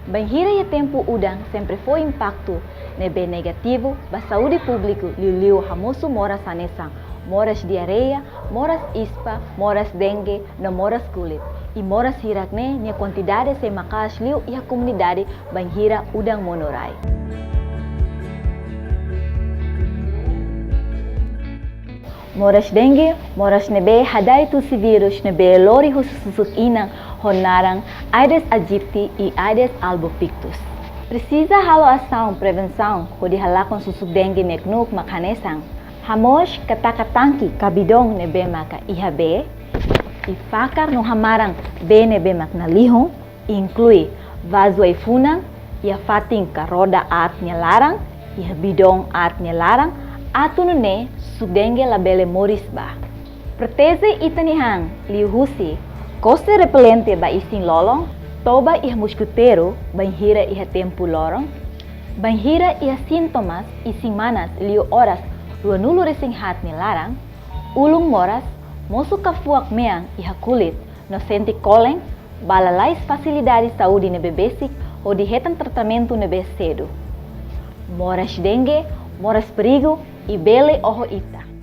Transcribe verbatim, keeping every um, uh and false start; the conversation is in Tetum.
Bainhira iha tempu udan sempre fó impaktu ne'ebé negativu ba saúde públiku, liuliu hamosu moras hanesan moras diarreia, moras ispa, moras dengue, no moras kulit. I moras hirak-ne'e nia kuantidade sei maka'as liu iha komunidade bainhira udan monu rai. Moras dengue, moras ne'ebé hada'et husi vírus ne'ebé lori husi susuk-inan ho naran Aedes aegypti i Aedes albopictus. Presiza halo asaun prevensaun hodi halakon susuk dengue nia knuk mak hanesan: hamoos ka taka tanke ka bidon ne'ebé maka iha bee, i fakar no hamaran bee ne'ebé mak nalihun, inklui vazu ai-funan, iha fatin ka roda aat nia laran, iha bidon aat nia laran, atu nune'e susuk dengue labele moris ba. Proteje ita-nia han liuhusi kose repelente ba isin-lolon, toba iha moskiteiru bainhira iha tempu loron. Bainhira iha sintomas isin-manas liu oras ruanulu-resin-haat nia laran, ulun moras, mosu kafuak mean iha kulit, no sente kolen, bá lalais fasilidade saúde ne'ebé besik hodi hetan tratamentu ne'ebé sedu. Moras dengue, moras perigu i bele oho ita.